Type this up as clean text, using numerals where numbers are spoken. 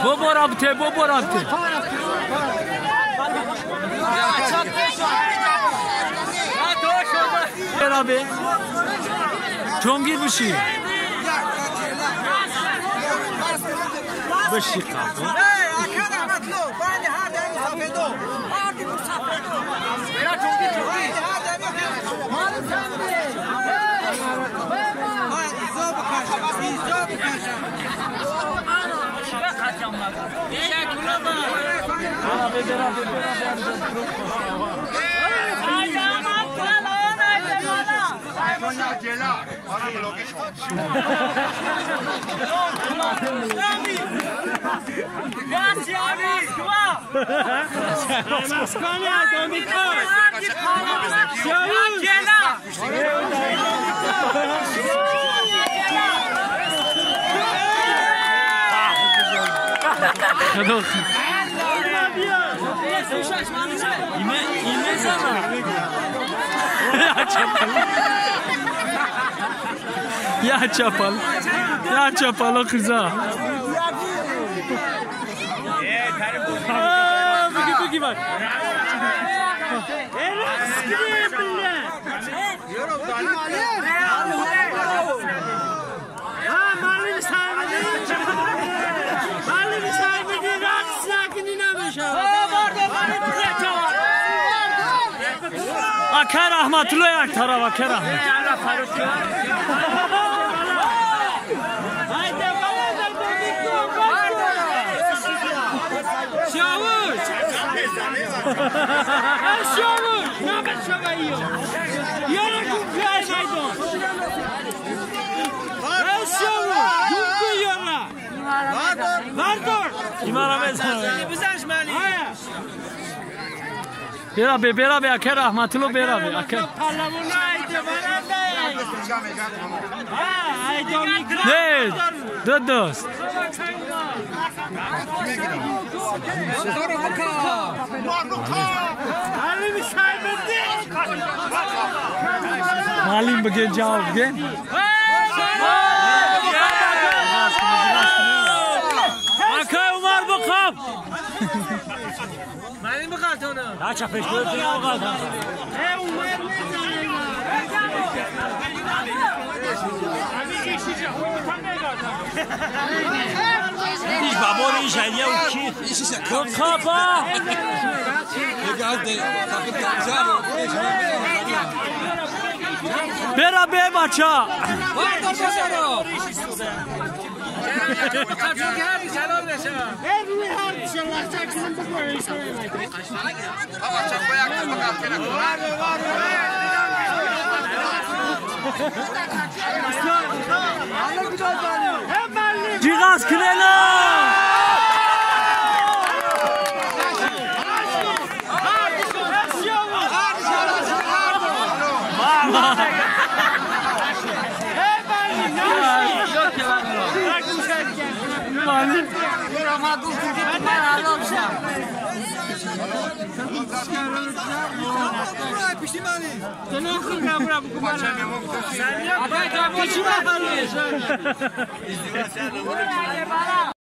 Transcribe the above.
Бобо рабте, бобо рабте. Берабе. Чонгир биши. Биши қабо. Ya çapal. Ya çapal o kıza. Bugün bugün bak. Akar Ahmetullah yak taraf akar Ahmet. Şavuş! Şavuş! Ne yapıyorsun? Yere kumkaya maydon. Şavuş! Kumku yere! Vardor! Beraber beraber akar Ahmetullah beraber akar. Ne? Dört dost. Malim bugün cevap bugün. Akay Umar bu kap. Malim bu onu. Ya çapış gördün o kadar. İş babor iş hediye uçi. Kapa. Beraber maça. Cigaz Kınela!